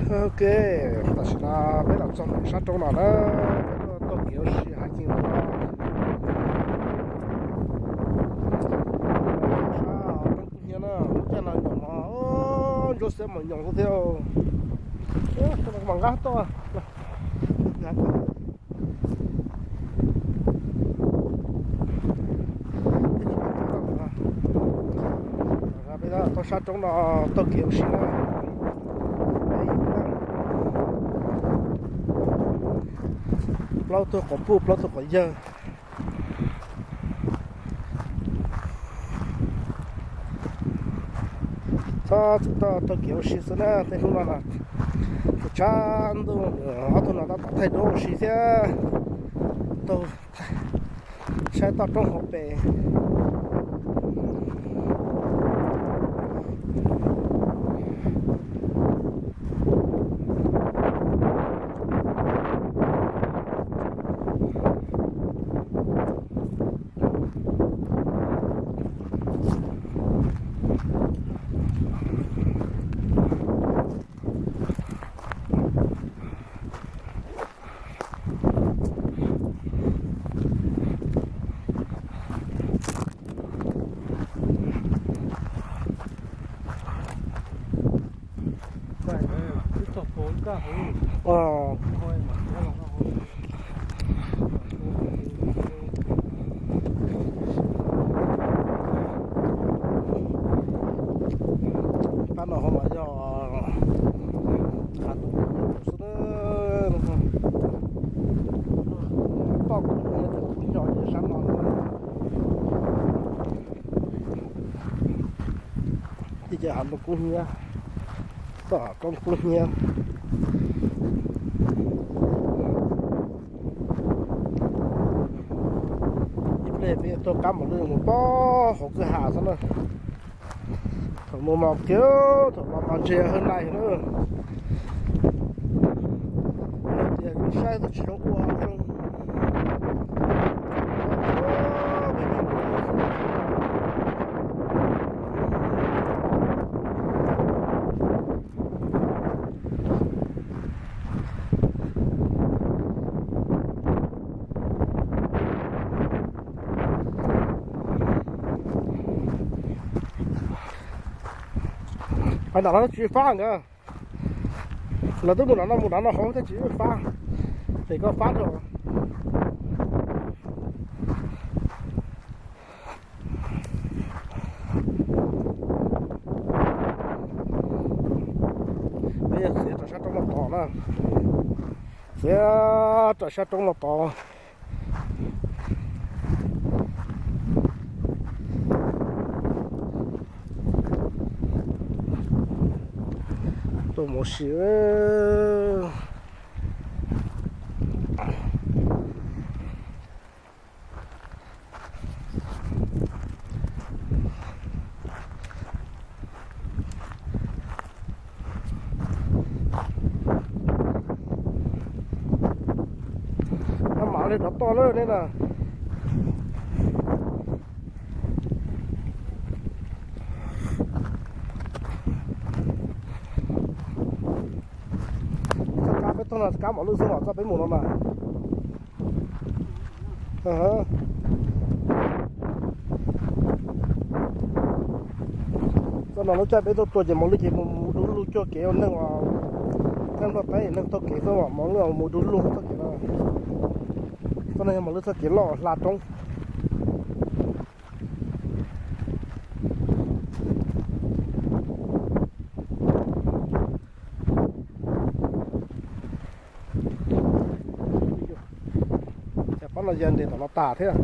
Ok, tam sim no peb los txog ntawm sab roob no na, peb tuaj taug kev ua si hais kiag no. Sab roob kub hnyiab na, lub caij no nyoos no, ntsuab xiab mas nyoos thiab. Mas nqab toj. Peb tau sab roob no taug kev ua si na. Plaub tug quav puj plaub tug quav yawg. Txhob txwm tau taug kev ua si xwb na, tej hnub no no tshav ntuj, ob tug no tab tom thaij duab ua si thiab. Taug saib toj roob hauv pes. Pab no ho mas yog qhov xwb, toj kub hnyiab, kub hnyo sab no. Ces ces hav nplooj kub hnyiab, toj roob kub hnyiab. Ib pliag peb tuaj qab mos lwj mus pog hauv kwj ha xwb na. Thaum mus mas kiag, thaum los mas ntseg hawb nai na. Tias zoo saib tab sis zoo ua zoo. Pais nram no tsis fab nkawd. Lawv twb mus nram no mus nram no hauv thiab tsis fab. Ces koj fab rau. Peb yog txiav rau sab roob no tod na. Txiav rau sab roob no tod. Tuaj mus si. Mam li rov toj lawm nej na. Txoj kab peb tuaj no kab mos lwj xwb os, txoj peb mus no mas. Txoj no lub caij peb tuaj tua ces mos lwj ces mus dub lug cuag kev ua neeg, neeg nplog teeb neeg taug kev xwb os, mos lwj mus dub lug txoj kev no. Txoj no yog mos lwj txoj kev loj hla roob. Cas pob no ya nres tom no tas thiab.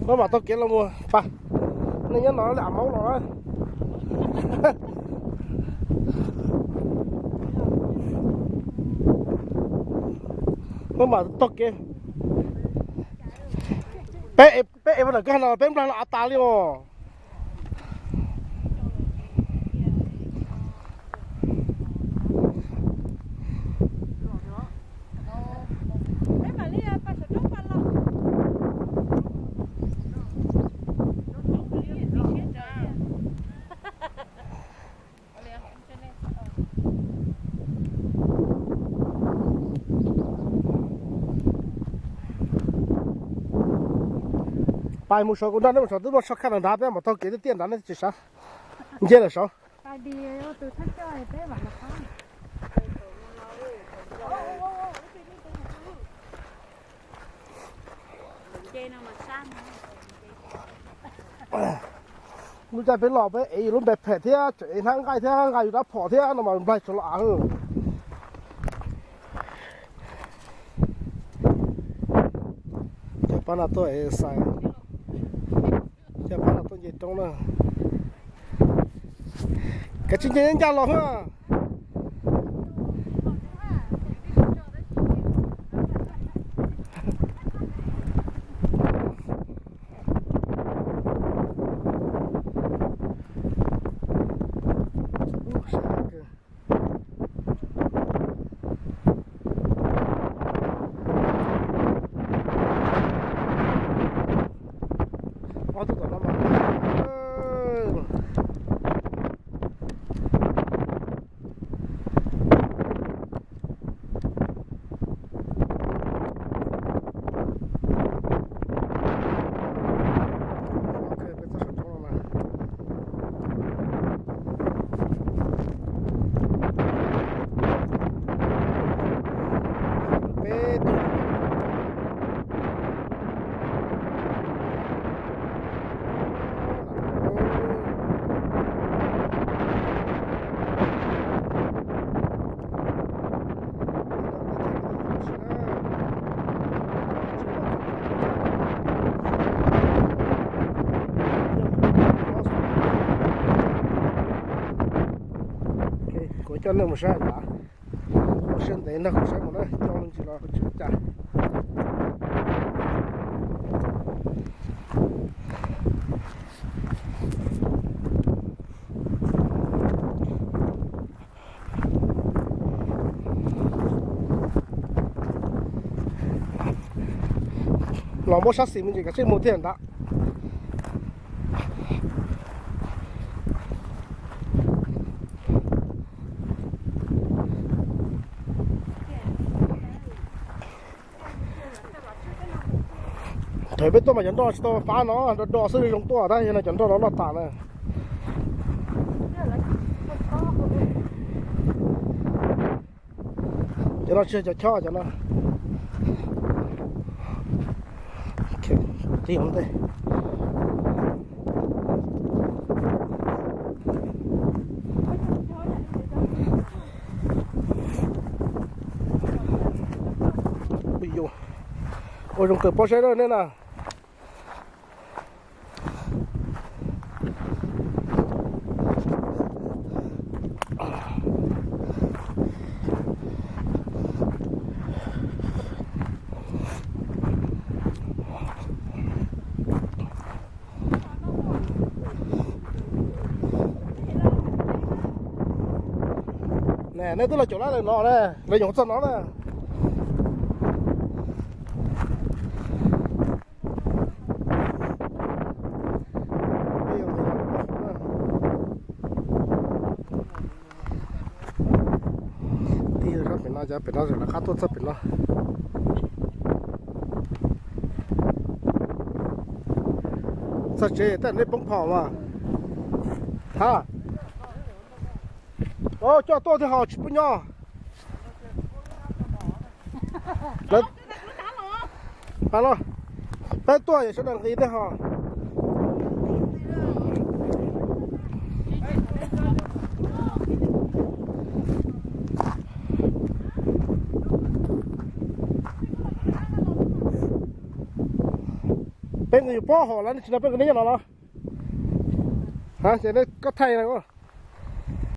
Maj mam taug kev los mus pas, nej nyob no lawm maub los. Maj mam taug kev. Peb, peb ev ntawm koj no peb nplag los av tas li os. Pais mus saud, kuv nrog nej mus saud, twb muaj tshoj khaj nrad, peb mus taug kev tiaj tiaj nrad, nej tsis sav. Nce lawm saud. Lub caij peb los peb ev yus lub npe phem thiab tseem ev hnab nqaij thiab nqa yus rab phom thiab no mas nplaig tsuas los av. Cov pab no tuaj ev xais, cov pab no tuaj nce roob na. Kav tsij nce ncaj los na. Ob tug tom no mas. Kuv coj nej mus saib ntawd, ua siab ntev nrog kuv saib mus na, coj me ntsis los tsis ua cas. Los muab sab xis me ntsis kav tsij mus thiaj ntag. Thaum peb tuaj mas cov nroj tsis tau fab no, do do xwb zoo tuaj tab yog no cov nroj no loj tas na. Cov no tsis yog cov chob cov no. Tig ntej. Ua zoo kawg pob zeb nej na. Ne, nej twb los caum lawm no ne, lawv nyuam qhuav txog no na. Tig rau pem no, cov pem no lawv qab tuaj txog pem no. Txog tsev tej nej poob phom mas. Ha. Coj tuaj thiaj ho tsis pub nyob. Peb tuaj yog sawv daws nqis tej ho. Peb nqis pob hom lawm, tsis nrog peb nqis nyob no los? Ha, ces nej koj thaij na.